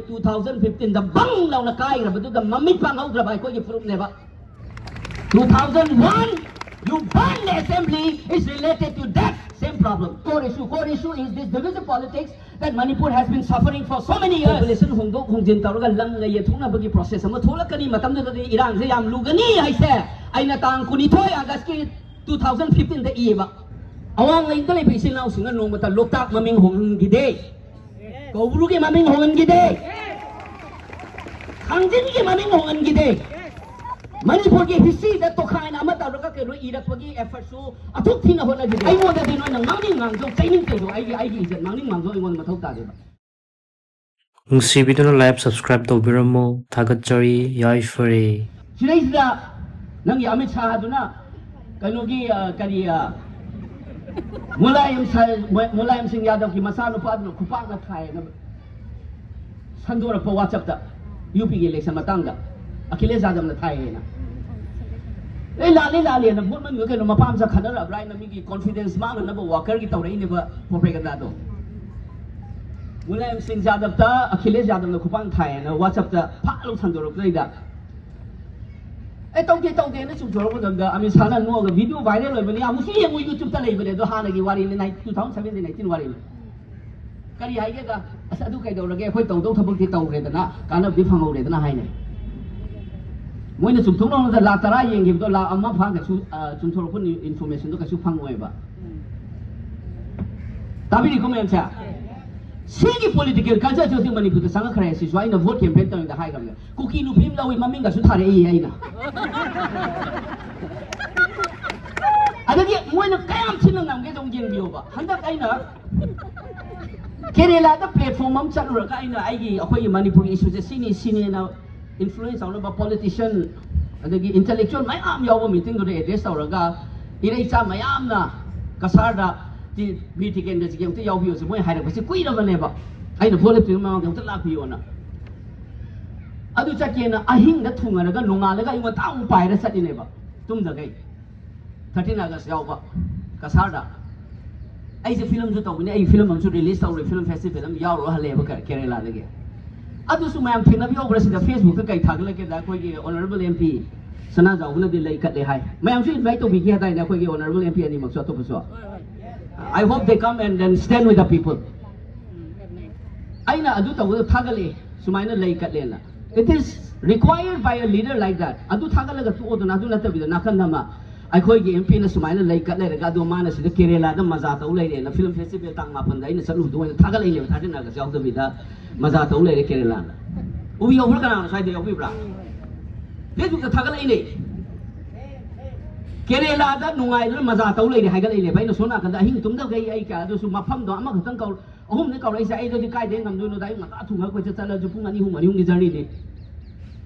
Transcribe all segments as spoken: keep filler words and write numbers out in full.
Two thousand fifteen ꯗ ꯕꯪ ꯂꯥꯎꯅ ꯀꯥꯏꯈ꯭ꯔꯕꯗꯨꯗ ꯃꯃꯤꯠ ꯄꯥꯡꯍꯧꯗ꯭ꯔꯕ ꯑꯩꯈꯣꯏꯒꯤ ꯐꯨꯔꯨꯞꯅꯦꯕ. Two thousand one, you burn the assembly, is related to that same problem. Core issue, core issue is this divisive politics that Manipur has been suffering for so many years. Population ꯍꯣꯡꯗꯣꯛ ꯍꯣꯡꯖꯤꯟ ꯇꯧꯔꯒ ꯂꯝꯒ ꯌꯦꯟꯊꯣꯛꯅꯕꯒꯤ process ꯑꯃ ꯊꯣꯛꯂꯛꯀꯅꯤ, ꯃꯇꯝꯗꯨꯗꯗꯤ ꯏꯔꯥꯡꯁꯦ ꯌꯥꯝ ꯂꯨꯒꯅꯤ ꯍꯥꯏꯁꯦ ꯑꯩꯅ ꯇꯥꯡ ꯀꯨꯟꯅꯤꯊꯣꯏ ꯑꯥꯒꯁꯀꯤ two thousand fifteen ꯗ ꯏꯌꯦꯕ. ꯑꯋꯥꯡ ꯂꯩꯗ ꯂꯩꯕ ꯏꯆꯤꯜ ꯏꯅꯥꯎꯁꯤꯡꯅ ꯅꯣꯡꯃꯇ ꯂꯣꯛꯇꯥꯛ ꯃꯃꯤꯡ ꯍꯣꯡꯍꯟꯈꯤꯗꯦ, ꯀꯧꯕ꯭ꯔꯨꯒꯤ ꯃꯃꯤꯡ ꯍꯣꯡꯍꯟꯈꯤꯗꯦ, ꯊꯥꯡꯖꯤꯡꯒꯤ ꯃꯃꯤꯡ ꯍꯣꯡꯍꯟꯈꯤꯗꯦ, ꯃꯅꯤꯄꯨꯔꯒꯤ history ꯗ ꯇꯣꯈꯥꯏꯅ ꯑꯃ ꯇꯧꯔꯒ ꯀꯩꯅꯣ ꯏꯔꯛꯄꯒꯤ effort ꯁꯨ ꯑꯗꯨꯛ ꯊꯤꯅ ꯍꯣꯠꯅꯈꯤꯗꯦ. ꯑꯩꯉꯣꯟꯗꯗꯤ ꯅꯣꯏꯅ ꯉꯥꯡꯅꯤꯡ ꯉꯥꯡꯖꯧ, ꯆꯩꯅꯤꯡ ꯆꯩꯖꯧ, ꯑꯩꯒꯤ ꯑꯩꯒꯤ ꯏꯖꯠ ꯉꯥꯡꯅꯤꯡ ꯉꯥꯡꯖꯧ ꯑꯩꯉꯣꯟꯗ ꯃꯊꯧ ꯇꯥꯗꯦꯕ. ꯅꯨꯡꯁꯤꯕꯤꯗꯨꯅ live subscribe ꯇꯧꯕꯤꯔꯝꯃꯨ꯫ ꯊꯥꯒꯠꯆꯔꯤ꯫ ꯌꯥꯏꯐꯔꯦ꯫ ꯁꯤꯗꯩꯁꯤꯗ ꯅꯪꯒꯤ ꯑꯃꯤꯠ ꯁꯥꯍꯗꯨꯅ ꯀꯩꯅꯣꯒꯤ, ꯑ, ꯀꯔꯤ, ꯑ, ꯃꯨꯂꯥꯌꯝ ꯁꯥ-, ꯃꯨ-, ꯃꯨꯂꯥꯌꯝ ꯁꯤꯡ ꯌꯥꯗꯕꯒꯤ ꯃꯆꯥꯅꯨꯄꯥꯗꯨꯅ ꯈꯨꯄꯥꯛꯅ ꯊꯥꯏꯌꯦꯅ ꯁꯟꯗꯣꯔꯛꯄ WhatsApp ꯇ, UP ꯒꯤ election ꯃꯇꯥꯡꯗ ꯑꯈꯤꯂꯦꯁ ꯌꯥꯗꯕꯅ ꯊꯥꯏꯌꯦꯅ꯫ ꯑꯦ, ꯂꯥꯜꯂꯦ, ꯂꯥꯜꯂꯦꯅ ꯚꯣꯠ ꯃꯅꯨꯡꯗ ꯀꯩꯅꯣ ꯃꯄꯥ ꯃꯆꯥ ꯈꯠꯅꯔꯛꯑꯕ꯭ꯔꯥ ꯍꯥꯏꯅ ꯃꯤꯒꯤ confidence ꯃꯥꯡꯅꯅꯕ worker ꯒꯤ ꯇꯧꯔꯛꯏꯅꯦꯕ propaganda ꯗꯣ꯫ ꯃꯨꯂꯥꯌꯝ ꯁꯤꯡ ꯌꯥꯗꯕꯇ ꯑꯈꯤꯂꯦꯁ ꯌꯥꯗꯕꯅ ꯈꯨꯄꯥꯛ ꯊꯥꯏꯌꯦꯅ WhatsApp ꯇ ꯐꯥꯛ ꯂꯥꯎ ꯁꯟꯗꯣꯔꯛꯄꯗꯩꯗ, "ꯑꯦ, ꯇꯧꯗꯦ, ꯇꯧꯗꯦꯅ ꯆꯨꯝꯊꯣꯔꯛꯄ ꯃꯇꯝꯗ ꯑꯃꯤꯠ ꯁꯥꯍꯅ ꯅꯣꯛꯑꯒ video viral ꯑꯣꯏꯕꯅꯤ, ꯑꯃꯨꯛꯁꯨ ꯌꯦꯡꯉꯨ, YouTube ꯇ ꯂꯩꯕꯅꯦ, ꯑꯗꯣ ꯍꯥꯟꯅꯒꯤ ꯋꯥꯔꯤꯅꯤ, ꯅꯥꯏ-, two thousand seventeen eighteen ꯋꯥꯔꯤꯅꯤ꯫ ꯀꯔꯤ ꯍꯥꯏꯒꯦꯗ, ꯑꯁ, ꯑꯗꯨ ꯀꯩꯗꯧꯔꯒꯦ, ꯑꯩꯈꯣꯏ ꯇꯧꯗꯧ ꯊꯕꯛꯇꯤ ꯇꯧꯈ꯭ꯔꯦꯗꯅ, ꯀꯥꯟꯅꯕꯗꯤ ꯐꯪꯍꯧꯔꯦꯗꯅ" ꯍꯥꯏꯅꯦ꯫ ꯃꯣꯏꯅ ꯆꯨꯝꯊꯣꯛꯅꯕꯗ ꯂꯥꯛ ꯇꯔꯥ ꯌꯦꯡꯈꯤꯕꯗꯣ ꯂꯥꯛ ꯑꯃ ꯐꯥ ꯀꯩꯁꯨ, ꯑ, ꯆꯨꯝꯊꯣꯔꯛꯄ ꯅ꯭ꯌꯨ-, information ꯗꯣ ꯀꯩꯁꯨ ꯐꯪꯉꯣꯏꯕ꯫ ꯇꯥꯕꯤꯔꯤꯀꯣ ꯃꯌꯥꯝꯁꯦ? ꯁꯤꯒꯤ political culture ꯁꯦ ꯍꯧꯖꯤꯛ ꯃꯅꯤꯄꯨꯔꯗ ꯆꯪꯉꯛꯈ꯭ꯔꯦ꯫ ꯁꯤꯁꯨ ꯑꯩꯅ vote campaign ꯇꯧꯔꯤꯉꯩꯗ ꯍꯥꯏꯈ꯭ꯔꯕꯅꯦ꯫ ꯀꯨꯀꯤ ꯅꯨꯄꯤ ꯑꯃ ꯂꯧꯏ, ꯃꯃꯤꯡꯒꯁꯨ ꯊꯥꯔꯛꯏ ꯑꯩꯅ꯫ ꯑꯗꯒꯤ ꯃꯣꯏꯅ ꯀꯌꯥꯝ ꯊꯤꯅ ꯉꯝꯒꯦꯗꯣ ꯑꯃꯨꯛ ꯌꯦꯡꯕꯤꯌꯣꯕ꯫ ꯍꯟꯗꯛ ꯑꯩꯅ ꯀꯦꯔꯦꯂꯥꯗ platform ꯑꯃ ꯆꯠꯂꯨꯔꯒ ꯑꯩꯅ ꯑꯩꯒꯤ, ꯑꯩꯈꯣꯏꯒꯤ ꯃꯅꯤꯄꯨꯔꯒꯤ issue ꯁꯦ ꯁꯤꯅꯤ, ꯁꯤꯅꯦꯅ influence ꯇꯧꯅꯕ politician ꯑꯗꯒꯤ intellectual ꯃꯌꯥꯝ ꯌꯥꯎꯕ meeting ꯗꯨꯗ address ꯇꯧꯔꯒ ꯏꯔꯩꯆꯥ ꯃꯌꯥꯝꯅ ꯀꯁꯥꯔꯗ ꯇꯤ-, ꯕꯤꯔ ꯇꯤꯀꯦꯟꯗ꯭ꯔꯖꯤꯒꯤ ꯑꯝꯇ ꯌꯥꯎꯕꯤꯌꯣꯁꯦ ꯃꯣꯏ ꯍꯥꯏꯔꯛꯄꯁꯦ ꯀꯨꯏꯔꯕꯅꯦꯕ꯫ ꯑꯩꯅ vote ꯂꯦꯞꯇ꯭ꯔꯤꯉꯩ ꯃꯃꯥꯡꯗ ꯑꯝꯇ ꯂꯥꯛꯄꯤꯌꯣꯅ꯫ ꯑꯗꯨ ꯆꯠꯀꯦꯅ ꯑꯍꯤꯡꯗ ꯊꯨꯡꯉꯔꯒ ꯅꯣꯡꯉꯥꯜꯂꯒ ꯑꯌꯨꯛ ꯉꯟꯇꯥ ꯑꯃꯨꯛ ꯄꯥꯏꯔ ꯆꯠꯂꯤꯅꯦꯕ ꯇꯨꯝꯗꯈꯩ꯫ Thirteen August ꯌꯥꯎꯕ ꯀꯁꯥꯔꯗ꯫ ꯑꯩꯁꯦ film ꯁꯨ ꯇꯧꯕꯅꯤ, ꯑꯩ film ꯑꯃꯁꯨ release ꯇꯧꯔꯦ, film festival ꯑꯃ ꯌꯥꯎꯔꯨꯔ ꯍꯜꯂꯛꯑꯦꯕ ꯀꯦ-, ꯀꯦꯔꯦꯂꯥꯗꯒꯤ꯫ ꯑꯗꯨꯁꯨ ꯃꯌꯥꯝ ꯊꯦꯡꯅꯕꯤꯍꯧꯕ꯭ꯔꯥ? ꯁꯤꯗ Facebook-ꯇ ꯀꯩ ꯊꯥꯒꯠꯂꯛꯀꯦꯗ, ꯑꯩꯈꯣꯏꯒꯤ Honourable M P ꯁꯅꯥꯖꯥꯎꯕꯅꯗꯤ ꯂꯩ ꯀꯠꯂꯦ ꯍꯥꯏ꯫ ꯃꯌꯥꯝꯁꯨ invite ꯇꯧꯕꯤꯈꯤ ꯍꯥꯏꯗꯥꯏꯅꯦ, ꯑꯩꯈꯣꯏꯒꯤ Honourable M P ꯑꯅꯤꯃꯛꯁꯨ, ꯑꯇꯣꯞꯄꯁꯨ? I hope they come and then stand with the people. ꯑꯩꯅ ꯑꯗꯨ ꯇꯧꯕꯗ ꯊꯥꯒꯠꯂꯛꯑꯦ, ꯁꯨꯃꯥꯏꯅ ꯂꯩ ꯀꯠꯂꯦꯅ. It is required by a leader like that. ꯑꯗꯨ ꯊꯥꯒꯠꯂꯒ ꯇꯣꯛꯑꯣꯗꯅ, ꯑꯗꯨ ꯅꯠꯇꯕꯤꯗ ꯅꯥꯀꯟꯗ ꯑꯃ ꯑꯩꯈꯣꯏꯒꯤ M P-ꯅ ꯁꯨꯃꯥꯏꯅ ꯂꯩ ꯀꯠ ꯂꯩꯔꯒ, ꯑꯗꯣ ꯃꯥꯅ ꯁꯤꯗ ꯀꯦꯔꯦꯂꯥꯗ ꯃꯖꯥ ꯇꯧ ꯂꯩꯔꯦꯅ, film festival ꯇꯥꯡ ꯃꯥꯄꯟꯗ ꯑꯩꯅ ꯆꯠꯂꯨꯕꯗ ꯑꯣꯏꯅ ꯊꯥꯒꯠꯂꯛꯏꯅꯦꯕ, thirteen August ꯌꯥꯎꯗꯕꯤꯗ ꯃꯖꯥ ꯇꯧ ꯂꯩꯔꯦ ꯀꯦꯔꯦꯂꯥꯗ꯫ ꯎꯕꯤꯍꯧꯕ꯭ꯔꯥ? ꯀꯅꯥꯅꯣ ꯁ꯭ꯋꯥꯏꯗ ꯌꯥꯎꯕꯤꯕ꯭ꯔꯥ? Facebook-ꯇ ꯊꯥꯒꯠꯂꯛꯏꯅꯦ꯫ ꯀꯦꯔꯦꯂꯥꯗ ꯅꯨꯡꯉꯥꯏꯗꯨꯅ ꯃꯖꯥ ꯇꯧ ꯂꯩꯔꯦ ꯍꯥꯏꯒꯠꯂꯛꯏꯅꯦꯕ꯫ ꯑꯩꯅ ꯁꯣꯝ ꯅꯥꯀꯟꯗ ꯑꯍꯤꯡ ꯇꯨꯝꯗꯈꯩ ꯑꯩ ꯀꯌꯥ, ꯑꯗꯨꯁꯨ ꯃꯐꯝꯗꯣ ꯑꯃꯈꯛꯇꯪ ꯀꯧ-, ꯑꯍꯨꯝꯅꯤ ꯀꯧꯔꯛꯏꯁꯦ꯫ ꯑꯩꯗꯗꯤ ꯀꯥꯏꯗꯩ ꯉꯝꯗꯣꯏꯅꯣꯗ, ꯑꯩ ꯉꯟꯇꯥ ꯊꯨꯡꯉꯒ ꯀꯣꯏꯆꯠ ꯆꯠꯂꯁꯨ ꯄꯨꯡ ꯑꯅꯤ ꯑꯍꯨꯝ, ꯑꯅꯤ ꯑꯍꯨꯝꯒꯤ journey-ꯅꯤ꯫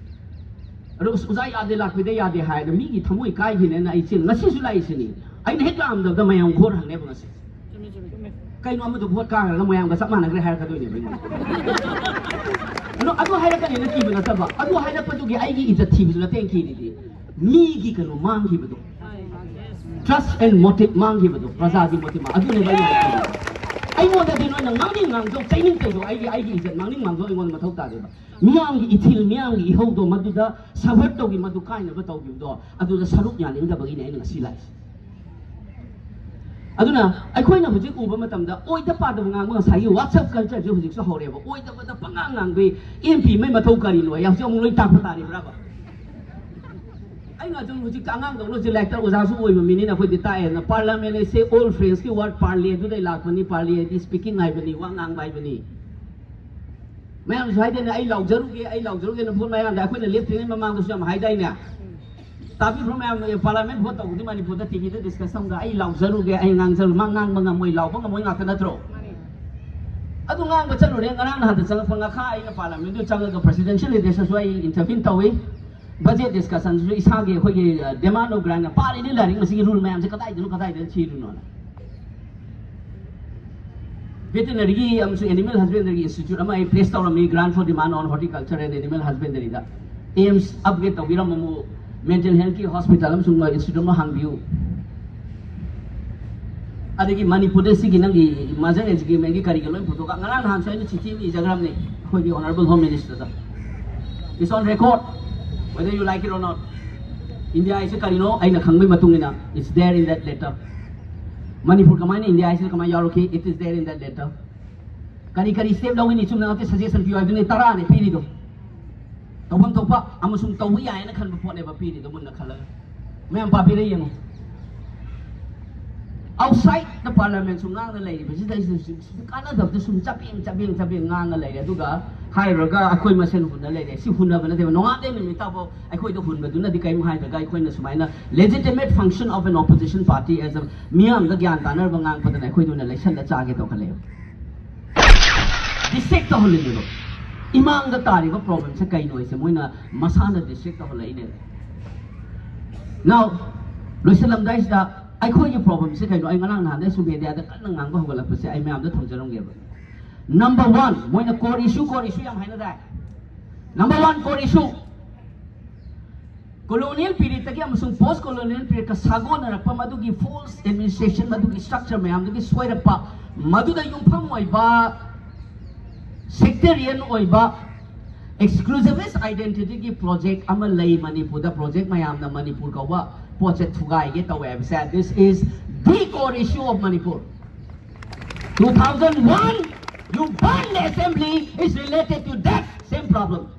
ꯑꯗꯣ ꯑꯁ, ꯑꯣꯖꯥ ꯌꯥꯗꯦ, ꯂꯥꯛꯄꯤꯗ ꯌꯥꯗꯦ ꯍꯥꯏꯔꯒ ꯃꯤꯒꯤ ꯊꯃꯣꯏ ꯀꯥꯏꯈꯤꯅꯦꯅ ꯑꯩ ꯆꯦꯟ-, ꯉꯁꯤꯁꯨ ꯂꯥꯛꯏꯁꯤꯅꯤ꯫ ꯑꯩꯅ ꯍꯦꯛ ꯂꯥꯛꯑꯝꯗꯕꯗ ꯃꯌꯥꯝ ꯈꯣꯔ ꯍꯪꯅꯦꯕ ꯉꯁꯤ꯫ ꯀꯩꯅꯣ ꯑꯃꯗꯣ ꯚꯣꯠ ꯀꯥꯈ꯭ꯔꯒ ꯃꯌꯥꯝꯒ ꯆꯞ ꯃꯥꯟꯅꯈ꯭ꯔꯦ ꯍꯥꯏꯔꯛꯀꯗꯣꯏꯅꯦꯕ ꯑꯩꯉꯣꯟꯗ꯫ ꯑꯗꯣ ꯑꯗꯨ ꯍꯥꯏꯔꯛꯀꯅꯤꯅ ꯀꯤꯕ ꯅꯠꯇꯕ, ꯑꯗꯨ ꯍꯥꯏꯔꯛꯄꯗꯨꯒꯤ ꯑꯩꯒꯤ ꯏꯖꯠ ꯊꯤꯕꯁꯨ ꯅꯠꯇꯦ ꯑꯩꯅ ꯀꯤꯔꯤꯗꯤ꯫ ꯃꯤꯒꯤ ꯀꯩꯅꯣ ꯃꯥꯡꯈꯤꯕꯗꯣ, trust and motive ꯃꯥꯡꯈꯤꯕꯗꯣ, ꯄ꯭ꯔꯖꯥꯒꯤ motive ꯃꯥꯡ-, ꯑꯗꯨꯅꯦꯕ ꯑꯩꯅ ꯍꯥꯏꯔꯛꯀꯗꯣꯏꯁꯦ꯫ ꯑꯩꯉꯣꯟꯗꯗꯤ ꯅꯣꯏꯅ ꯉꯥꯡꯅꯤꯡ ꯉꯥꯡꯖꯧ, ꯆꯩꯅꯤꯡ ꯆꯩꯖꯧ, ꯑꯩꯒꯤ, ꯑꯩꯒꯤ ꯏꯖꯠ ꯃꯥꯡꯅꯤꯡ ꯃꯥꯡꯖꯧ ꯑꯩꯉꯣꯟꯗ ꯃꯊꯧ ꯇꯥꯗꯦꯕ꯫ ꯃꯤꯌꯥꯝꯒꯤ ꯏꯊꯤꯜ, ꯃꯤꯌꯥꯝꯒꯤ ꯏꯍꯧꯗꯣ ꯃꯗꯨꯗ suffer ꯇꯧꯈꯤ, ꯃꯗꯨ ꯀꯥꯏꯅꯕ ꯇꯧꯈꯤꯕꯗꯣ, ꯑꯗꯨꯗ ꯁꯔꯨꯛ ꯌꯥꯅꯤꯡꯗꯕꯒꯤꯅꯦ ꯑꯩꯅ ꯉꯁꯤ ꯂꯥꯛꯏꯁꯦ꯫ ꯑꯗꯨꯅ ꯑꯩꯈꯣꯏꯅ ꯍꯧꯖꯤꯛ ꯎꯕ ꯃꯇꯝꯗ ꯑꯣꯏꯗ ꯄꯥꯗꯕ ꯉꯥꯡꯕ, ꯉꯁꯥꯏꯒꯤ WhatsApp culture-ꯁꯦ ꯍꯧꯖꯤꯛꯁꯨ ꯍꯧꯔꯦꯕ꯫ ꯑꯣꯏꯗꯕꯗ ꯄꯉꯥꯡ ꯉꯥꯡꯕꯤ M P ꯑꯃꯒꯤ ꯃꯊꯧ ꯀꯔꯤꯅꯣ? ꯑꯩ ꯍꯧꯖꯤꯛ ꯑꯃꯨꯛ ꯂꯣꯏ ꯇꯥꯛꯄ ꯇꯥꯔꯤꯕ꯭ꯔꯕ? ꯑꯩꯅ ꯑꯗꯨꯝ ꯍꯧꯖꯤꯛꯇꯤ ꯑꯉꯥꯡꯗꯧꯅ ꯍꯧꯖꯤꯛ ꯂꯥꯏꯔꯤꯛꯇ ꯑꯣꯖꯥꯁꯨ ꯑꯣꯏꯕ ꯃꯤꯅꯤꯅ ꯑꯩꯈꯣꯏꯗꯤ ꯇꯥꯛꯑꯦꯅ, parliament ꯑꯁꯦ old French-ꯀꯤ word parler ꯑꯗꯨꯗꯩ ꯂꯥꯛꯄꯅꯤ, parler ꯍꯥꯏꯗꯤ speaking ꯍꯥꯏꯕꯅꯤ, ꯋꯥ ꯉꯥꯡꯕ ꯍꯥꯏꯕꯅꯤ꯫ ꯃꯌꯥꯝꯁꯨ ꯍꯥꯏꯗꯣꯏꯅꯦ, "ꯑꯩ ꯂꯥꯎꯖꯔꯨꯒꯦ, ꯑꯩ ꯂꯥꯎꯖꯔꯨꯒꯦꯅ" ꯚꯣꯠ ꯃꯌꯥꯗ ꯑꯩꯈꯣꯏꯅ ꯂꯦꯞꯇ꯭ꯔꯤꯉꯩ ꯃꯃꯥꯡꯗꯁꯨ ꯌꯥꯝ ꯍꯥꯏꯗꯥꯏꯅꯦ? ꯇꯥꯕꯤꯕ꯭ꯔꯣ ꯃꯌꯥꯝ? ꯄꯥꯔꯂꯤꯌꯥꯃꯦꯟ ꯚꯣꯠ ꯇꯧꯕꯗꯤ ꯃꯅꯤꯄꯨꯔꯗ ꯇꯤꯚꯤꯗ ꯗꯤꯁꯀꯁ ꯇꯧꯗ "ꯑꯩ ꯂꯥꯎꯖꯔꯨꯒꯦ, ꯑꯩ ꯉꯥꯡꯖꯔꯨ", ꯃꯥ ꯉꯥꯡꯕ ꯉꯝꯃꯣꯏ, ꯂꯥꯎꯕ ꯉꯝꯃꯣꯏ ꯉꯥꯛꯇ ꯅꯠꯇ꯭ꯔꯣ? ꯑꯗꯨ ꯉꯥꯡꯕ ꯆꯠꯂꯨꯔꯦ꯫ ꯉꯔꯥꯡ ꯅꯍꯥꯟꯗ ꯆꯪꯉꯛꯄ ꯉꯈꯥ ꯑꯩꯅ ꯄꯥꯔꯂꯤꯌꯥꯃꯦꯟꯗꯨ ꯆꯪꯉꯒ ꯄ꯭ꯔꯦꯁꯤꯗꯦꯟꯁꯤꯌꯦꯜ ꯑꯦꯗ꯭ꯔꯦꯁꯇꯁꯨ ꯑꯩ ꯏꯟꯇꯔꯚꯤꯌꯨ ꯇꯧꯏ꯫ ꯕꯖꯦꯠ ꯗꯤꯁꯀꯁꯟꯁꯨ ꯏꯁꯥꯒꯤ ꯑꯩꯈꯣꯏꯒꯤ, ꯑ, demand of grant ꯄꯥꯔꯤꯅꯤ ꯂꯥꯏꯔꯤꯛ, ꯃꯁꯤꯒꯤ ꯔꯨꯜ ꯃꯌꯥꯝꯁꯦ ꯀꯗꯥꯏꯗꯅꯣ, ꯀꯗꯥꯏꯗꯅ ꯊꯤꯔꯤꯅꯣꯅ꯫ ꯚꯦꯇꯤꯅꯔꯤꯒꯤ ꯑꯃꯁꯨꯡ ꯑꯦꯅꯤꯃꯦꯜ ꯍꯁꯕꯦꯟꯗꯔꯤꯒꯤ ꯏꯟꯁꯇꯤꯇ꯭ꯌꯨꯠ ꯑꯃ ꯑꯩ ꯄ꯭ꯂꯦꯁ ꯇꯧꯔꯝꯃꯤ, grant for demand on horticulture and animal husbandry-ꯗ꯫ ꯑꯦꯝꯁ ꯑꯞꯒ꯭ꯔꯦꯗ ꯇꯧꯕꯤꯔꯝꯕ ꯑꯃꯨꯛ, ꯃꯦꯟꯇꯦꯜ ꯍꯦꯜꯊꯀꯤ ꯍꯣꯁꯄꯤꯇꯥꯜ ꯑꯃꯁꯨꯡ ꯏꯟꯁꯇꯤꯇ꯭ꯌꯨꯠ ꯑꯃ ꯍꯥꯡꯕꯤꯌꯨ꯫ ꯑꯗꯒꯤ ꯃꯅꯤꯄꯨꯔꯗ ꯁꯤꯒꯤ ꯅꯪꯒꯤ ꯃꯥꯗꯔ ꯑꯦꯖꯨꯀꯦꯁꯟꯒꯤ ꯀꯔꯤꯒꯤ ꯂꯣꯏ ꯄꯨꯊꯣꯛꯑꯒ, ꯉꯔꯥꯡ ꯅꯍꯥꯟꯁꯨ ꯑꯩꯅ ꯆꯤꯊꯤ ꯑꯃ ꯏꯖꯈ꯭ꯔꯕꯅꯤ꯫ ꯑꯩꯈꯣꯏꯒꯤ Honourable Home Minister the, it's on record, whether you like it or not. India ꯍꯥꯏꯁꯦ ꯀꯔꯤꯅꯣ ꯑꯩꯅ ꯈꯪꯕꯒꯤ ꯃꯇꯨꯡ ꯏꯟꯅ, it's there in that letter. Manipur ꯀꯃꯥꯏꯅ India ꯍꯥꯏꯁꯤꯗ ꯀꯃꯥꯏꯅ ꯌꯥꯎꯔꯛꯈꯤ? It is there in that letter. ꯀꯔꯤ ꯀꯔꯤ step ꯂꯧꯒꯅꯤ? ꯆꯨꯝꯅ ꯉꯥꯛꯇ suggestion ꯄꯤꯌꯨ ꯍꯥꯏꯕꯗꯨꯅꯦ, ꯇꯔꯥꯅꯦ ꯄꯤꯔꯤꯗꯣ꯫ ꯇꯧꯐꯝ ꯊꯣꯛꯄ ꯑꯃꯁꯨꯡ ꯇꯧꯕ ꯌꯥꯏꯅ ꯈꯟꯕ ꯄꯣꯠꯅꯦꯕ ꯄꯤꯔꯤꯗꯣ, ꯃꯨꯟꯅ ꯈꯜꯂꯒ꯫ ꯃꯌꯥꯝ ꯄꯥꯕꯤꯔ ꯌꯦꯡꯉꯨ꯫ Outside the parliament ꯁꯨ ꯉꯥꯡꯅ ꯂꯩꯔꯤꯕꯁꯤꯗꯩꯁꯤꯗ ꯁꯤꯗ ꯀꯥꯟꯅꯗꯕꯗ ꯁꯨꯝ ꯆꯄꯦꯡ ꯆꯄꯦꯡ ꯆꯄꯦꯡ ꯉꯥꯡꯉ ꯂꯩꯔꯦ꯫ ꯑꯗꯨꯒ ꯍꯥꯏꯔꯨꯔꯒ ꯑꯩꯈꯣꯏ ꯃꯁꯦꯟ ꯍꯨꯟꯅ ꯂꯩꯔꯦ꯫ ꯁꯤ ꯍꯨꯟꯅꯕ ꯅꯠꯇꯦꯕ, ꯅꯣꯡꯉꯥꯟꯗꯩ ꯅꯨꯃꯤꯠ ꯇꯥꯐꯥꯎ ꯑꯩꯈꯣꯏꯗ ꯍꯨꯟꯕꯗꯨꯅꯗꯤ ꯀꯔꯤꯝ ꯍꯥꯏꯗ꯭ꯔꯒ ꯑꯩꯈꯣꯏꯅ ꯁꯨꯃꯥꯏꯅ legitimate function of an opposition party as a ꯃꯤꯌꯥꯝꯗ ꯒ꯭ꯌꯥꯟ ꯇꯥꯅꯅꯕ ꯉꯥꯡꯕꯗꯅ ꯑꯩꯈꯣꯏꯗ ꯑꯣꯏꯅ ꯂꯩꯁꯜꯂ ꯆꯥꯒꯦ ꯇꯧꯈꯠꯂꯛꯑꯦꯕ꯫ Distract ꯇꯧꯍꯜꯂꯤꯅꯦꯕ꯫ ꯏꯃꯥꯡꯗ ꯇꯥꯔꯤꯕ problem ꯁꯦ ꯀꯩꯅꯣ ꯍꯥꯏꯁꯦ ꯃꯣꯏꯅ ꯃꯁꯥꯅ distract ꯇꯧꯍꯜꯂꯛꯏꯅꯦꯕ꯫ Now, ꯂꯣꯏꯁꯤꯜꯂꯝꯗꯥꯏꯁꯤꯗ ꯑꯩꯈꯣꯏꯒꯤ problem ꯁꯦ ꯀꯩꯅꯣ? ꯑꯩ ꯉꯔꯥꯡ ꯅꯍꯥꯟꯗꯩ ꯁꯨꯝ media ꯗ ꯀꯟꯅ ꯉꯥꯡꯕ ꯍꯧꯒꯠꯂꯛꯄꯁꯦ ꯑꯩ ꯃꯌꯥꯝꯗ ꯊꯝꯖꯔꯝꯒꯦꯕ꯫ Number one, ꯃꯣꯏꯅ core issue, core issue ꯌꯥꯝ ꯍꯥꯏꯅꯗꯥꯏ? Number one core issue, colonial period ꯇꯒꯤ ꯑꯃꯁꯨꯡ post colonial period ꯀ ꯁꯥꯒꯣꯟꯅꯔꯛꯄ ꯃꯗꯨꯒꯤ false administration, ꯃꯗꯨꯒꯤ structure ꯃꯌꯥꯝꯗꯨꯒꯤ ꯁꯣꯏꯔꯛꯄ, ꯃꯗꯨꯗ ꯌꯨꯝꯐꯝ ꯑꯣꯏꯕ sectarian ꯑꯣꯏꯕ exclusivist identity ꯒꯤ project ꯑꯃ ꯂꯩ ꯃꯅꯤꯄꯨꯔꯗ꯫ Project ꯃꯌꯥꯝꯅ ꯃꯅꯤꯄꯨꯔ ꯀꯧꯕ ꯄꯣꯠꯁꯦ ꯊꯨꯒꯥꯏꯒꯦ ꯇꯧꯋꯦ ꯍꯥꯏꯕꯁꯦ, this is the core issue of Manipur. Two thousand one, you burn the assembly is related to that same problem.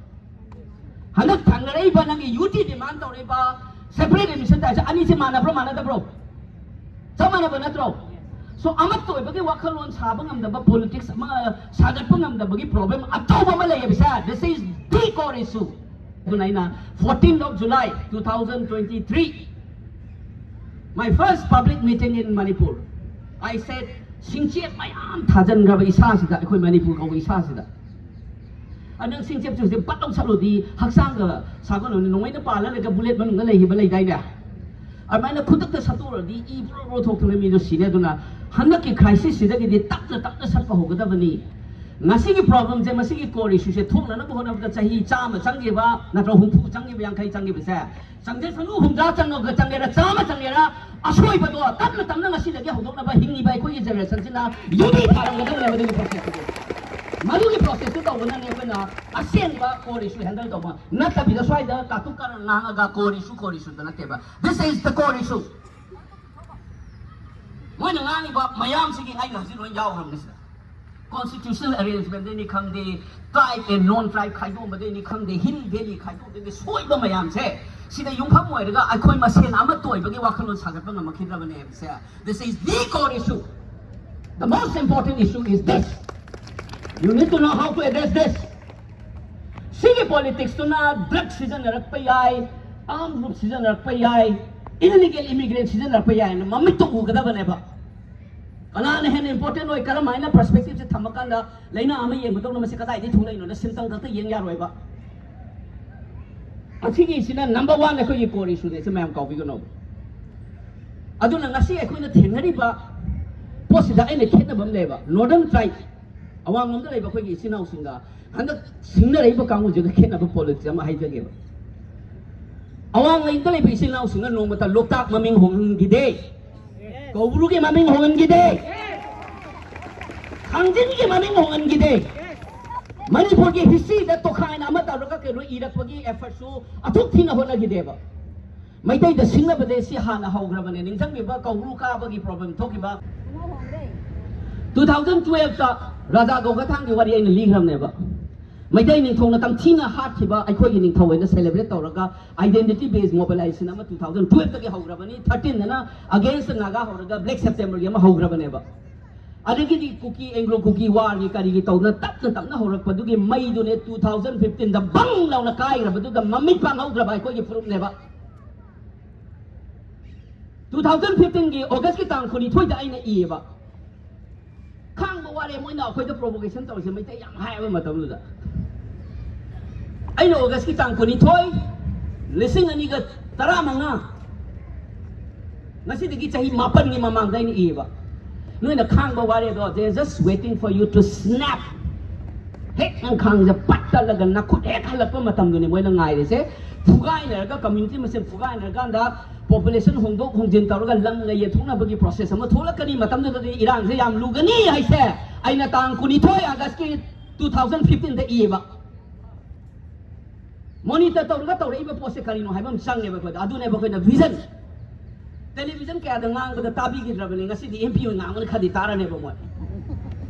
ꯍꯟꯗꯛ ꯊꯥꯡꯅꯔꯛꯏꯕ ꯅꯪꯒꯤ U T demand ꯇꯧꯔꯛꯏꯕ separate admission ꯇꯥꯏꯁꯦ ꯑꯅꯤꯁꯦ ꯃꯥꯟꯅꯕ꯭ꯔꯣ, ꯃꯥꯟꯅꯗꯕ꯭ꯔꯣ? ꯆꯞ ꯃꯥꯟꯅꯕ ꯅꯠꯇ꯭ꯔꯣ? So, ꯑꯃꯠꯇ ꯑꯣꯏꯕꯒꯤ ꯋꯥꯈꯜꯂꯣꯟ ꯁꯥꯕ ꯉꯝꯗꯕ, politics ꯑꯃ ꯁꯥꯒꯠꯄ ꯉꯝꯗꯕꯒꯤ problem ꯑꯆꯧꯕ ꯑꯃ ꯂꯩꯌꯦꯕꯁꯦ, this is the core issue. ꯑꯗꯨꯅ ꯑꯩꯅ fourteenth of July two thousand twenty-three, my first public meeting in Manipur, I said, ꯁꯤꯡꯆꯦꯞ ꯃꯌꯥꯝ ꯊꯥꯖꯤꯟꯈ꯭ꯔꯕ ꯏꯁꯥꯁꯤꯗ, ꯑꯩꯈꯣꯏ ꯃꯅꯤꯄꯨꯔ ꯀꯧꯕ ꯏꯁꯥꯁꯤꯗ, ꯑꯗꯨ ꯅꯪ ꯁꯤꯡꯆꯦꯞꯁꯦ ꯍꯧꯖꯤꯛ ꯄꯠ ꯂꯧ ꯁꯠꯂꯨꯗꯤ ꯍꯛꯆꯥꯡꯒ ꯁꯥꯒꯠꯂꯨꯅꯤ꯫ ꯅꯣꯡꯃꯩꯅ ꯄꯥꯜꯂ ꯂꯩꯔꯒ bullet ꯃꯅꯨꯡꯗ ꯂꯩꯈꯤꯕ ꯂꯩꯗꯥꯏꯅꯦ? ꯑꯗꯨꯃꯥꯏꯅ ꯈꯨꯗꯛꯇ ꯁꯠꯇꯣꯛꯎꯔꯗꯤ ꯏ ꯕ꯭ꯔꯣ ꯕ꯭ꯔꯣ ꯊꯣꯛꯇꯅ ꯃꯤꯗꯣ ꯁꯤꯅꯤ꯫ ꯑꯗꯨꯅ ꯍꯟꯗꯛꯀꯤ crisis ꯁꯤꯗꯒꯤꯗꯤ ꯇꯞꯅ ꯇꯞꯅ ꯁꯠꯄ ꯍꯧꯒꯗꯕꯅꯤ꯫ ꯉꯁꯤꯒꯤ problem ꯁꯦ, ꯃꯁꯤꯒꯤ core issue ꯁꯦ ꯊꯣꯛꯅꯅꯕ ꯍꯣꯠꯅꯕꯗ ꯆꯍꯤ ꯆꯥꯝꯃ ꯆꯪꯈꯤꯕ, ꯅꯠꯇ꯭ꯔ ꯍꯨꯝꯐꯨ ꯆꯪꯈꯤꯕ, ꯌꯥꯡꯈꯩ ꯆꯪꯈꯤꯕꯁꯦ, ꯆꯪꯖꯁꯅꯨ, ꯍꯨꯝꯗ꯭ꯔꯥ ꯆꯪꯉꯒ ꯆꯪꯒꯦꯔꯥ, ꯆꯥꯝꯃ ꯆꯪꯒꯦꯔꯥ, ꯑꯁꯣꯏꯕꯗꯣ ꯇꯞꯅ ꯇꯞꯅ ꯉꯁꯤꯗꯒꯤ ꯍꯧꯗꯣꯛꯅꯕ ꯍꯤꯡꯉꯤꯕ ꯑꯩꯈꯣꯏꯒꯤ generation ꯁꯤꯅ ꯌꯨꯝꯕꯤ ꯊꯥꯔꯝꯒꯗꯕꯅꯦ ꯃꯗꯨꯒꯤ process ꯇꯨꯗꯤ꯫ ꯃꯗꯨꯒꯤ ꯄ꯭ꯔꯣꯁꯦꯁꯇꯨ ꯇꯧꯕꯅꯅꯦ ꯑꯩꯈꯣꯏꯅ ꯑꯁꯦꯡꯕ core issue handle ꯇꯧꯕ ꯅꯠꯇꯕꯤꯗ ꯁ꯭ꯋꯥꯏꯗ ꯀꯥꯇꯨꯛ ꯀꯥꯔꯟ ꯉꯥꯡꯉꯒ core issue, core issue ꯗ ꯅꯠꯇꯦꯕ꯫ This is the core issue. ꯃꯣꯏꯅ ꯉꯥꯡꯉꯤꯕ ꯃꯌꯥꯝꯁꯤꯒꯤ ꯑꯩꯅ ꯍꯧꯖꯤꯛ ꯂꯣꯏ ꯌꯥꯎꯈ꯭ꯔꯕꯅꯤ ꯁꯤꯗ꯫ Constitutional arrangement ꯗꯩꯅꯤ ꯈꯪꯗꯦ, tribe and non tribe ꯈꯥꯏꯗꯣꯛꯑꯝꯕꯗꯩꯅꯤ ꯈꯪꯗꯦ, hill valley ꯈꯥꯏꯗꯣꯛꯑꯝꯕꯗꯩꯅꯤ, ꯁꯣꯏꯕ ꯃꯌꯥꯝꯁꯦ ꯁꯤꯗ ꯌꯨꯝꯐꯝ ꯑꯣꯏꯔꯒ ꯑꯩꯈꯣꯏ ꯃꯁꯦꯟ ꯑꯃꯠꯇ ꯑꯣꯏꯕꯒꯤ ꯋꯥꯈꯜꯂꯣꯟ ꯁꯥꯒꯠꯄ ꯉꯝꯃꯛꯈꯤꯗ꯭ꯔꯕꯅꯦ ꯍꯥꯏꯕꯁꯦ꯫ This is the core issue. The most important issue is this. You need to know how to address this. ꯁꯤꯒꯤ ꯄꯣꯂꯤꯇꯤꯛꯁꯇꯨꯅ ꯗ꯭ꯔꯒ ꯁꯤꯖꯤꯟꯅꯔꯛꯄ ꯌꯥꯏ, ꯑꯥꯔꯝ ꯒ꯭ꯔꯨꯞ ꯁꯤꯖꯤꯟꯅꯔꯛꯄ ꯌꯥꯏ, ꯏꯂꯤꯒꯦꯜ ꯏꯃꯤꯒ꯭ꯔꯦꯟ ꯁꯤꯖꯤꯟꯅꯔꯛꯄ ꯌꯥꯏꯅ ꯃꯃꯤꯠꯇ ꯎꯒꯗꯕꯅꯦꯕ꯫ ꯀꯅꯥꯅ ꯍꯦꯟꯅ ꯏꯝꯄꯣꯔꯇꯦꯟ ꯑꯣꯏ, ꯀꯔꯝ ꯍꯥꯏꯅ ꯄꯔꯁꯄꯦꯛꯇꯤꯞꯁꯦ ꯊꯝꯃꯀꯥꯟꯗ ꯂꯥꯏꯅꯥ ꯑꯃ ꯌꯦꯡꯕꯗꯧꯅ ꯃꯁꯤ ꯀꯗꯥꯏꯗꯒꯤ ꯊꯣꯛꯂꯛꯏꯅꯣꯅ ꯁꯤꯝꯇꯝ ꯈꯛꯇ ꯌꯦꯡ ꯌꯥꯔꯣꯏꯕ꯫ ꯑꯁꯤꯒꯤꯁꯤꯅ ꯅꯝꯕꯔ ꯋꯥꯟ ꯑꯩꯈꯣꯏꯒꯤ ꯀꯣꯔ ꯏꯁꯨꯅꯦ, ꯁꯤ ꯃꯌꯥꯝ ꯀꯥꯎꯕꯤꯒꯅꯣ꯫ ꯑꯗꯨꯅ ꯉꯁꯤ ꯑꯩꯈꯣꯏꯅ ꯊꯦꯡꯅꯔꯤꯕ ꯄꯣꯠꯁꯤꯗ ꯑꯩꯅ ꯈꯦꯠꯅꯕ ꯑꯃ ꯂꯩꯕ, ꯅꯣꯔꯗꯔꯟ ꯇ꯭ꯔꯥꯏꯕ, ꯑꯋꯥꯡꯂꯣꯝꯗ ꯂꯩꯕ ꯑꯩꯈꯣꯏꯒꯤ ꯏꯆꯤꯟ ꯏꯅꯥꯎꯁꯤꯡꯒ ꯍꯟꯗꯛ ꯁꯤꯡꯅꯔꯛꯏꯕ ꯀꯥꯡꯕꯨꯁꯤꯒ ꯈꯦꯠꯅꯕ ꯄꯣꯂꯤꯇꯤꯛꯁ ꯑꯃ ꯍꯥꯏꯖꯒꯦꯕ꯫ ꯑꯋꯥꯡꯂꯣꯝꯗ ꯂꯩꯕ ꯏꯆꯤꯟ ꯏꯅꯥꯎꯁꯤꯡꯅ ꯅꯣꯡꯃꯇ ꯂꯣꯛꯇꯥꯛ ꯃꯃꯤꯡ ꯍꯣꯡꯍꯟꯈꯤꯗꯦ, ꯀꯧꯕ꯭ꯔꯨꯒꯤ ꯃꯃꯤꯡ ꯍꯣꯡꯍꯟꯈꯤꯗꯦ, ꯊꯥꯡꯖꯤꯡꯒꯤ ꯃꯃꯤꯡ ꯍꯣꯡꯍꯟꯈꯤꯗꯦ꯫ ꯃꯅꯤꯄꯨꯔꯒꯤ ꯍꯤꯁꯇ꯭ꯔꯤꯗ ꯇꯣꯈꯥꯏꯅ ꯑꯃ ꯇꯧꯔꯒ ꯀꯩꯅꯣ ꯏꯔꯛꯄꯒꯤ ꯑꯦꯐꯔꯠꯁꯨ ꯑꯗꯨꯛ ꯊꯤꯅ ꯍꯣꯠꯅꯈꯤꯗꯦꯕ꯫ ꯃꯩꯇꯩꯗ ꯁꯤꯡꯅꯕꯗꯤ ꯁꯤ ꯍꯥꯟꯅ ꯍꯧꯈ꯭ꯔꯕꯅꯦ꯫ ꯅꯤꯡꯁꯤꯡꯕꯤꯕ ꯀꯧꯕ꯭ꯔꯨ ꯀꯥꯕꯒꯤ ꯄ꯭ꯔꯣꯕ꯭ꯂꯦꯝ ꯊꯣꯛꯈꯤꯕ? ꯇꯨ ꯊꯥꯎꯖꯟ ꯇꯨꯋꯦꯜꯐꯇ ꯔꯥꯖꯥ ꯒꯧꯒꯊꯥꯡꯒꯤ ꯋꯥꯔꯤ ꯑꯩꯅ ꯂꯤꯈ꯭ꯔꯕꯅꯦꯕ꯫ ꯃꯩꯇꯩ ꯅꯤꯡꯊꯧꯅ ꯇꯝꯊꯤꯅ ꯍꯥꯠꯈꯤꯕ ꯑꯩꯈꯣꯏꯒꯤ ꯅꯤꯡꯊꯧ ꯑꯣꯏꯅ ꯁꯦꯂꯦꯕ꯭ꯔꯦꯠ ꯇꯧꯔꯒ identity based mobilization ꯑꯃ ꯇꯨ ꯊꯥꯎꯖꯟ ꯇꯨꯋꯦꯜꯐꯇꯒꯤ ꯍꯧꯈ꯭ꯔꯕꯅꯤ꯫ ꯊꯥꯔꯇꯤꯟꯗꯅ against ꯅꯥꯒꯥ ꯍꯧꯔꯒ ꯕ꯭ꯂꯦꯛ ꯁꯦꯞꯇꯦꯝꯕꯔꯒꯤ ꯑꯃ ꯍꯧꯈ꯭ꯔꯕꯅꯦꯕ꯫ ꯑꯗꯒꯤꯗꯤ ꯀꯨꯀꯤ, ꯑꯦꯡꯒ꯭ꯂꯣ ꯀꯨꯀꯤ ꯋꯥꯔꯒꯤ ꯀꯔꯤꯒꯤ ꯇꯧꯗꯅ ꯇꯞꯅ ꯇꯞꯅ ꯍꯧꯔꯛꯄꯗꯨꯒꯤ ꯃꯩꯗꯨꯅꯦ ꯇꯨ ꯊꯥꯎꯖꯟ ꯐꯤꯐꯇꯤꯟꯗ ꯕꯪ ꯂꯥꯎꯅ ꯀꯥꯏꯈ꯭ꯔꯕꯗꯨꯗ ꯃꯃꯤꯠ ꯄꯥꯡꯍꯧꯗ꯭ꯔꯕ ꯑꯩꯈꯣꯏꯒꯤ ꯐꯨꯔꯨꯞꯅꯦꯕ꯫ ꯇꯨ ꯊꯥꯎꯖꯟ ꯐꯤꯐꯇꯤꯟꯒꯤ ꯑꯣꯒꯁꯀꯤ ꯇꯥꯡ ꯀꯨꯟꯅꯤꯊꯣꯏꯗ ꯑꯩꯅ ꯏꯌꯦꯕ꯫ ꯈꯥꯡꯕ ꯋꯥꯔꯦ ꯃꯣꯏꯅ ꯑꯩꯈꯣꯏꯗ ꯄ꯭ꯔꯣꯚꯣꯀꯦꯁꯟ ꯇꯧꯔꯤꯁꯦ ꯃꯩꯇꯩ ꯌꯥꯝ ꯍꯥꯏꯕ ꯃꯇꯝꯗꯨꯗ꯫ ꯑꯩꯅ ꯑꯣꯒꯁꯀꯤ ꯇꯥꯡ ꯀꯨꯟꯅꯤꯊꯣꯏ, ꯂꯤꯁꯤꯡ ꯑꯅꯤꯒ ꯇꯔꯥꯃꯉꯥ, ꯉꯁꯤꯗꯒꯤ ꯆꯍꯤ ꯃꯥꯄꯟꯒꯤ ꯃꯃꯥꯡꯗ ꯑꯩꯅ ꯏꯌꯦꯕ꯫ ꯅꯣꯏꯅ ꯈꯥꯡꯕ ꯋꯥꯔꯦꯗꯣ, they are just waiting for you to snap. ꯍꯦꯛ ꯅꯪ ꯈꯥꯡꯁꯦ ꯄꯠ ꯇꯠꯂꯒ ꯅꯈꯨꯠ ꯍꯦꯛ ꯍꯜꯂꯛꯄ ꯃꯇꯝꯗꯨꯅꯤ ꯃꯣꯏꯅ ꯉꯥꯏꯔꯤꯁꯦ꯫ ꯐꯨꯒꯥꯏꯅꯔꯒ, ꯀꯝꯃ꯭ꯌꯨꯅꯤꯇꯤ ꯃꯁꯦꯟ ꯐꯨꯒꯥꯏꯅꯔꯀꯥꯟꯗ ꯄꯣꯄꯨꯂꯦꯁꯟ ꯍꯣꯡꯗꯣꯛ ꯍꯣꯡꯖꯤꯟ ꯇꯧꯔꯒ ꯂꯝꯒ ꯌꯦꯟꯊꯣꯛꯅꯕꯒꯤ ꯄ꯭ꯔꯣꯁꯦꯁ ꯑꯃ ꯊꯣꯛꯂꯛꯀꯅꯤ꯫ ꯃꯇꯝꯗꯨꯗꯗꯤ ꯏꯔꯥꯡꯁꯦ ꯌꯥꯝ ꯂꯨꯒꯅꯤ ꯍꯥꯏꯁꯦ꯫ ꯑꯩꯅ ꯇꯥꯡ ꯀꯨꯟꯅꯤꯊꯣꯏ ꯑꯥꯒꯁꯀꯤ two thousand fifteen ꯗ ꯏꯌꯦꯕ꯫ ꯃꯣꯅꯤꯇꯔ ꯇꯧꯔꯒ ꯇꯧꯔꯛꯏꯕ ꯄꯣꯠꯁꯦ ꯀꯔꯤꯅꯣ ꯍꯥꯏꯕ ꯑꯃ ꯆꯪꯉꯦꯕ ꯑꯩꯈꯣꯏꯗ꯫ ꯑꯗꯨꯅꯦꯕ ꯑꯩꯈꯣꯏꯅ ꯚꯤꯖꯟ꯫ ꯇꯦꯂꯤꯚꯤꯖꯟ ꯀꯌꯥꯗ ꯉꯥꯡꯕꯗ ꯇꯥꯕꯤꯈꯤꯗ꯭ꯔꯕꯅꯤ, ꯉꯁꯤꯗꯤ ꯑꯦꯝ ꯄꯤ ꯑꯣꯏꯅ ꯉꯥꯡꯕꯅ ꯈꯔꯗꯤ ꯇꯥꯔꯅꯦꯕ ꯃꯣꯏ꯫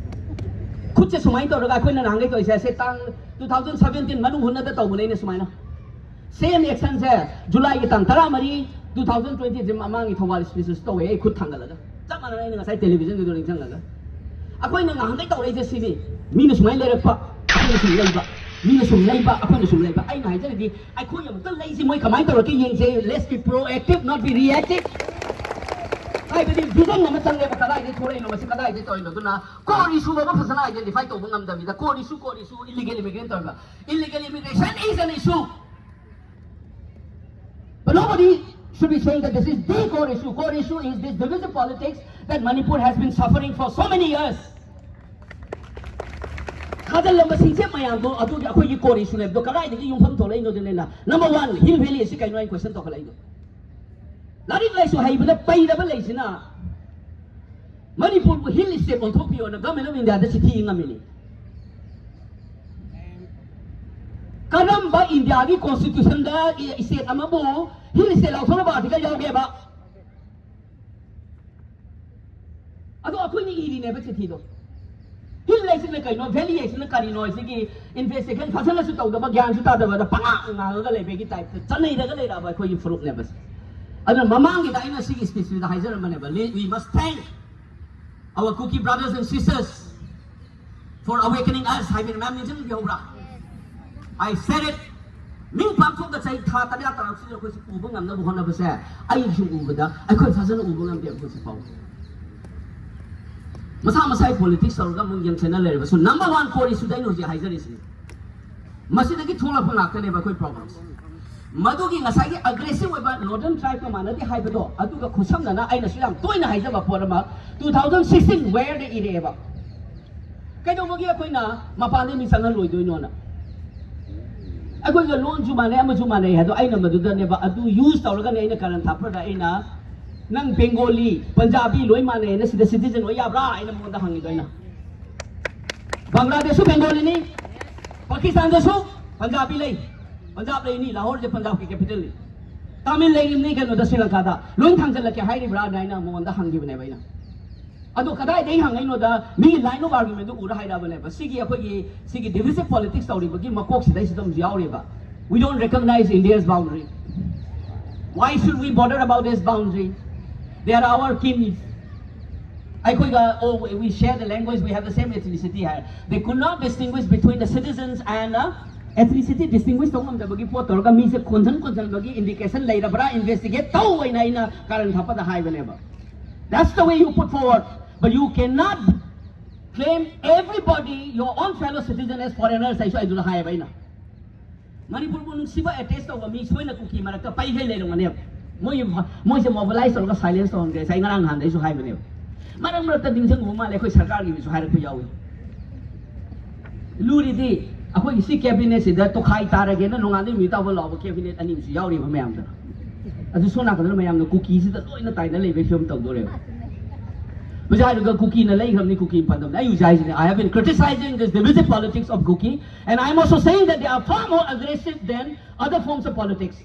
ꯈꯨꯠꯁꯦ ꯁꯨꯃꯥꯏꯅ ꯇꯧꯔꯒ ꯑꯩꯈꯣꯏꯅ ꯅꯍꯥꯟꯈꯩ ꯇꯧꯔꯤꯁꯦ, ꯁꯦ ꯇꯥꯡ two thousand seventeen ꯃꯅꯨꯡ ꯍꯨꯟꯅꯗ ꯇꯧꯕꯅꯦ ꯑꯩꯅ ꯁꯨꯃꯥꯏꯅ꯫ ꯁꯦꯝ ꯑꯦꯛꯁꯟꯁꯦ ꯖꯨꯂꯥꯏꯒꯤ ꯇꯥꯡ ꯇꯔꯥꯃꯔꯤ, two thousand twenty ꯁꯦ ꯃꯃꯥꯡꯒꯤ ꯊꯧꯕꯥꯜ ꯁ꯭ꯄꯤꯆꯇꯁꯨ ꯇꯧꯋꯦ ꯑꯩ ꯈꯨꯠ ꯊꯥꯡꯒꯠꯂꯒ꯫ ꯆꯞ ꯃꯥꯟꯅꯅ ꯑꯩꯅ ꯉꯁꯥꯏ ꯇꯦꯂꯤꯚꯤꯖꯟꯒꯤꯗꯣ ꯅꯤꯡꯁꯤꯡꯉꯒ꯫ ꯑꯩꯈꯣꯏꯅ ꯉꯍꯥꯟꯗꯩ ꯇꯧꯔꯛꯏꯁꯦ ꯁꯤꯅꯤ꯫ ꯃꯤꯅ ꯁꯨꯃꯥꯏꯅ ꯂꯩꯔꯛꯄ, ꯑꯩꯈꯣꯏꯅ ꯁꯨꯝ ꯂꯩꯕ꯫ ꯃꯤꯅ ꯁꯨꯝ ꯂꯩꯕ, ꯑꯩꯈꯣꯏꯅ ꯁꯨꯝ ꯂꯩꯕ꯫ ꯑꯩꯅ ꯍꯥꯏꯖꯔꯤꯗꯤ ꯑꯩꯈꯣꯏ ꯑꯃꯨꯛꯇ ꯂꯩꯁꯤ, ꯃꯣꯏ ꯀꯃꯥꯏꯅ ꯇꯧꯔꯛꯀꯦ ꯌꯦꯡꯁꯦ꯫ Let's be proactive, not be reactive. ꯍꯥꯏꯕꯗꯤ ꯚꯤꯖꯟ ꯑꯃ ꯆꯪꯉꯦꯕ, ꯀꯗꯥꯏꯗꯒꯤ ꯊꯣꯛꯂꯛꯏꯅꯣ, ꯃꯁꯤ ꯀꯗꯥꯏꯗꯒꯤ ꯇꯧꯔꯤꯅꯣ? ꯑꯗꯨꯅ core issue ꯑꯃ ꯐꯖꯅ identify ꯇꯧꯕ ꯉꯝꯗꯕꯤꯗ core issue, core issue, illegal immigrant ꯇꯧꯔꯒ, illegal immigration is an issue. But nobody should be saying that this is the core issue. Core issue is this divisive politics that Manipur has been suffering for so many years. ꯊꯥꯖꯤꯜꯂꯝꯕ ꯁꯤꯡꯆꯦꯞ ꯃꯌꯥꯝꯗꯣ ꯑꯗꯨꯒꯤ ꯑꯩꯈꯣꯏꯒꯤ core issue ꯅꯦꯕꯗꯣ ꯀꯗꯥꯏꯗꯒꯤ ꯌꯨꯝꯐꯝ ꯊꯣꯛꯂꯛꯏꯅꯣꯗꯨꯅꯦꯅ꯫ Number one, Hill Valley ꯑꯁꯤ ꯀꯩꯅꯣ ꯑꯩꯅ question ꯇꯧꯈꯠꯂꯛꯏꯗꯣ? ꯂꯥꯏꯔꯤꯛ ꯂꯥꯏꯁꯨ ꯍꯩꯕꯗ ꯄꯩꯔꯕ ꯂꯩꯁꯤꯅ ꯃꯅꯤꯄꯨꯔꯕꯨ hill state ꯑꯣꯟꯊꯣꯛꯄꯤꯌꯣꯅ Government of India ꯗ ꯆꯤꯊꯤ ꯏꯉꯝꯃꯤꯅꯤ꯫ ꯀꯔꯝꯕ ꯏꯟꯗꯤꯌꯥꯒꯤ constitution ꯗ state ꯑꯃꯕꯨ hill state ꯂꯥꯎꯊꯣꯛꯅꯕ article ꯌꯥꯎꯒꯦꯕ? ꯑꯗꯣ ꯑꯩꯈꯣꯏꯅ ꯏꯔꯤꯅꯦꯕ ꯆꯤꯊꯤꯗꯣ꯫ Hill ꯍꯥꯏꯁꯤꯅ ꯀꯩꯅꯣ, valley ꯍꯥꯏꯁꯤꯅ ꯀꯔꯤꯅꯣ ꯍꯥꯏꯁꯤꯒꯤ investigation ꯐꯖꯅꯁꯨ ꯇꯧꯗꯕ, ꯒ꯭ꯌꯥꯟꯁꯨ ꯇꯥꯗꯕꯗ ꯄꯉꯥꯡ ꯉꯥꯡꯉꯒ ꯂꯩꯕꯒꯤ type ꯇ ꯆꯠꯅꯩꯔꯒ ꯂꯩꯔꯛꯑꯕ ꯑꯩꯈꯣꯏꯒꯤ ꯐꯨꯔꯨꯞꯅꯦꯕ ꯁꯦ꯫ ꯑꯗꯨꯅ ꯃꯃꯥꯡꯒꯤꯗ ꯑꯩꯅ ꯁꯤꯒꯤ speech ꯁꯤꯗ ꯍꯥꯏꯖꯔꯝꯕꯅꯦꯕ, "We must thank our Kuki brothers and sisters for awakening us" ꯍꯥꯏꯕ ꯃꯌꯥꯝ ꯅꯤꯡꯁꯤꯡꯕꯤꯍꯧꯕ꯭ꯔꯥ? I said it. ꯃꯤ ꯄꯥꯛꯊꯣꯛꯇ ꯆꯍꯤ ꯊꯥ ꯇꯔꯥ ꯇꯔꯥꯁꯤꯗ ꯑꯩꯈꯣꯏꯁꯤ ꯎꯕ ꯉꯝꯅꯕ ꯍꯣꯠꯅꯕꯁꯦ, ꯑꯩꯁꯨ ꯎꯕꯗ ꯑꯩꯈꯣꯏ ꯐꯖꯅ ꯎꯕ ꯉꯝꯗꯦ ꯍꯧꯖꯤꯛ ꯐꯥꯎꯕ꯫ ꯃꯁꯥ ꯃꯁꯥꯒꯤ politics ꯇꯧꯔꯒ ꯑꯃꯨꯛ ꯌꯦꯡꯁꯤꯟꯅ ꯂꯩꯔꯕꯁꯨ, number one core issue ꯗ ꯑꯩꯅ ꯍꯧꯖꯤꯛ ꯍꯥꯏꯖꯔꯤꯁꯤꯅꯤ꯫ ꯃꯁꯤꯗꯒꯤ ꯊꯣꯛꯂꯛꯄ ꯉꯥꯛꯇꯅꯦꯕ ꯑꯩꯈꯣꯏ problems꯫ ꯃꯗꯨꯒꯤ ꯉꯁꯥꯏꯒꯤ aggressive ꯑꯣꯏꯕ Northern tribe ꯀ ꯃꯥꯟꯅꯗꯦ ꯍꯥꯏꯕꯗꯣ, ꯑꯗꯨꯒ ꯈꯨꯠꯁꯝꯅꯅ ꯑꯩꯅꯁꯨ ꯌꯥꯝ ꯇꯣꯏꯅ ꯍꯥꯏꯖꯕ ꯄꯣꯠ ꯑꯃ, two thousand sixteen where ꯗ ꯏꯔꯛꯑꯦꯕ꯫ ꯀꯩꯗꯧꯕꯒꯤ ꯑꯩꯈꯣꯏꯅ ꯃꯄꯥꯟꯗꯩ ꯃꯤ ꯆꯪꯍꯜꯂꯣꯏꯗꯣꯏꯅꯣꯅ? ꯑꯩꯈꯣꯏꯒ ꯂꯣꯟꯁꯨ ꯃꯥꯟꯅꯩ, ꯑꯃꯁꯨ ꯃꯥꯟꯅꯩ ꯍꯥꯏꯗꯣ ꯑꯩꯅ ꯃꯗꯨꯗꯅꯦꯕ꯫ ꯑꯗꯨ use ꯇꯧꯔꯒꯅꯦ ꯑꯩꯅ ꯀꯔꯟ ꯊꯥꯞꯄꯗ ꯑꯩꯅ, "ꯅꯪ ꯕꯦꯡꯒꯣꯂꯤ, ꯄꯟꯖꯥꯕꯤ ꯂꯣꯏ ꯃꯥꯟꯅꯩꯅ ꯁꯤꯗ citizen ꯑꯣꯏ ꯌꯥꯕ꯭ꯔꯥ?" ꯑꯩꯅ ꯃꯉꯣꯟꯗ ꯍꯪꯉꯤꯗꯣ ꯑꯩꯅ꯫ ꯕꯪꯒ꯭ꯂꯥꯗꯦꯁꯁꯨ ꯕꯦꯡꯒꯣꯂꯤꯅꯤ, ꯄꯥꯀꯤꯁꯇꯥꯟꯗꯁꯨ ꯄꯟꯖꯥꯕꯤ ꯂꯩ꯫ ꯄꯟꯖꯥꯕ ꯂꯩꯅꯤ, ꯂꯥꯍꯣꯔꯁꯦ ꯄꯟꯖꯥꯕꯀꯤ ꯀꯦꯄꯤꯇꯦꯜꯅꯤ꯫ ꯇꯥꯃꯤꯜ ꯂꯩꯔꯤꯕꯅꯤ ꯀꯩꯅꯣꯗ, ꯁ꯭ꯔꯤꯂꯪꯀꯥꯗ꯫ ꯂꯣꯏ ꯊꯥꯡꯖꯜꯂꯛꯀꯦ ꯍꯥꯏꯔꯤꯕ꯭ꯔꯥ ꯑꯗꯨꯃꯥꯏꯅ ꯃꯉꯣꯟꯗ ꯍꯪꯈꯤꯕꯅꯦꯕ ꯑꯩꯅ꯫ ꯑꯗꯣ ꯀꯗꯥꯏꯗꯒꯤ ꯍꯪꯉꯛꯏꯅꯣꯗ, ꯃꯤꯒꯤ line of argument ꯗꯨ ꯎꯔ ꯍꯥꯏꯔꯛꯑꯕꯅꯦꯕ꯫ ꯁꯤꯒꯤ ꯑꯩꯈꯣꯏꯒꯤ ꯁꯤꯒꯤ divisive politics ꯇꯧꯔꯤꯕꯒꯤ ꯃꯀꯣꯛꯁꯤꯗꯩꯁꯤꯗ ꯑꯃꯁꯨ ꯌꯥꯎꯔꯤꯕ꯫ We don't recognize India's boundary. Why should we bother about this boundary? They are our kin. ꯑꯩꯈꯣꯏꯒ, oh, we share the language, we have the same ethnicity high. They could not distinguish between the citizens and, uh, ethnicity distinguish ꯇꯧ ꯉꯝꯗꯕꯒꯤ ꯄꯣꯠ ꯇꯧꯔꯒ ꯃꯤꯁꯦ ꯈꯣꯟꯖꯟ ꯈꯣꯟꯖꯟꯕꯒꯤ indication ꯂꯩꯔꯕ꯭ꯔꯥ investigate ꯇꯧ ꯍꯥꯏꯅ ꯑꯩꯅ ꯀꯥꯔꯟ ꯊꯥꯞꯄꯗ ꯍꯥꯏꯕꯅꯦꯕ꯫ That's the way you put forward. But you cannot claim everybody, your own fellow citizen, as foreigners ꯍꯥꯏꯁꯨ ꯑꯩꯗꯨꯅ ꯍꯥꯏꯌꯦꯕ ꯑꯩꯅ꯫ ꯃꯅꯤꯄꯨꯔꯕꯨ ꯅꯨꯡꯁꯤꯕ attach ꯇꯧꯕ ꯃꯤ ꯁꯣꯏꯅ ꯀꯨꯀꯤ ꯃꯔꯛꯇ ꯄꯩꯈꯩ ꯂꯩꯔꯝꯒꯅꯦꯕ꯫ ꯃꯣꯏ, ꯃꯣꯏꯁꯦ mobilize ꯇꯧꯔꯒ silence ꯇꯧꯍꯟꯈ꯭ꯔꯦ꯫ ꯉꯁꯥꯏ ꯉꯔꯥꯡ ꯅꯍꯥꯟꯗꯩꯁꯨ ꯍꯥꯏꯕꯅꯦꯕ꯫ ꯃꯔꯛ ꯃꯔꯛꯇ ꯅꯤꯡꯁꯤꯡꯕ ꯃꯥꯜꯂꯦ, ꯑꯩꯈꯣꯏ ꯁꯔꯀꯥꯔꯒꯤ ꯃꯤꯁꯨ ꯍꯥꯏꯔꯛꯄ ꯌꯥꯎꯏ꯫ ꯂꯨꯔꯤꯗꯤ ꯑꯩꯈꯣꯏꯒꯤ ꯁꯤ cabinet ꯁꯤꯗ ꯇꯣꯈꯥꯏ ꯇꯥꯔꯒꯦꯅ ꯅꯣꯡꯉꯥꯟꯗꯩ ꯅꯨꯃꯤꯠ ꯇꯥꯕ ꯂꯥꯎꯕ cabinet ꯑꯅꯤ ꯑꯃꯁꯨ ꯌꯥꯎꯔꯤꯕ ꯃꯌꯥꯝꯗ꯫ ꯑꯗꯨ ꯁꯣꯝ ꯅꯥꯀꯟꯗ ꯃꯌꯥꯝꯅ ꯀꯨꯀꯤꯁꯤꯗ ꯂꯣꯏꯅ ꯇꯥꯏꯅ ꯂꯩꯕꯒꯤ ꯐꯤꯕꯝ ꯇꯧꯗꯣꯔꯦꯕ꯫ ꯍꯧꯖꯤꯛ ꯍꯥꯏꯔꯒ ꯀꯨꯀꯤꯅ ꯂꯩꯈ꯭ꯔꯕꯅꯤ, ꯀꯨꯀꯤ ꯄꯟꯗꯕꯅꯤ꯫ ꯑꯩ ꯍꯧꯖꯤꯛ ꯍꯥꯏꯁꯤꯅꯦ, I have been criticizing this divisive politics of Kuki, and I am also saying that they are far more aggressive than other forms of politics.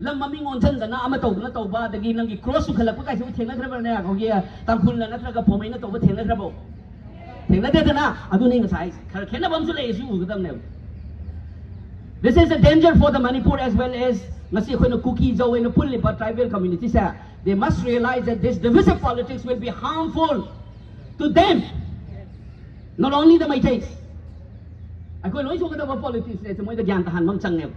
ꯂꯝ ꯃꯃꯤꯡ ꯑꯣꯟꯁꯤꯟꯗꯅ ꯑꯃ ꯇꯧꯗꯅ ꯇꯧꯕ, ꯑꯗꯒꯤ ꯅꯪꯒꯤ cross ꯆꯨꯈꯠꯂꯛꯄ ꯀꯥꯏꯁꯤꯕꯨ ꯊꯦꯡꯅꯈ꯭ꯔꯕꯅꯦ? ꯑꯩꯈꯣꯏꯒꯤ ꯇꯥꯡꯈꯨꯜꯅ ꯅꯠꯇ꯭ꯔꯒ ꯄꯥꯎꯃꯩꯅ ꯇꯧꯕ ꯊꯦꯡꯅꯈ꯭ꯔꯕꯣ? ꯊꯦꯡꯅꯗꯦꯗꯅ꯫ ꯑꯗꯨꯅꯤ ꯉꯁꯥꯏ ꯍꯥꯏꯁꯦ꯫ ꯈꯔ ꯈꯦꯠꯅꯕ ꯑꯃꯁꯨ ꯂꯩ, ꯑꯁꯤ ꯎꯒꯗꯕꯅꯦꯕ꯫ This is a danger for the Manipur as well as ꯉꯁꯤ ꯑꯩꯈꯣꯏꯅ ꯀꯨꯀꯤ ꯖꯧ ꯍꯥꯏꯅ ꯄꯨꯜꯂꯤꯕ tribal community say, they must realize that this divisive politics will be harmful to them, not only the Meiteis. ꯑꯩꯈꯣꯏ ꯂꯣꯏ ꯁꯣꯛꯀꯗꯕ politics ꯁꯦ ꯃꯣꯏꯗ ꯒ꯭ꯌꯥꯟ ꯇꯥꯍꯟꯕ ꯑꯃ ꯆꯪꯉꯦꯕ꯫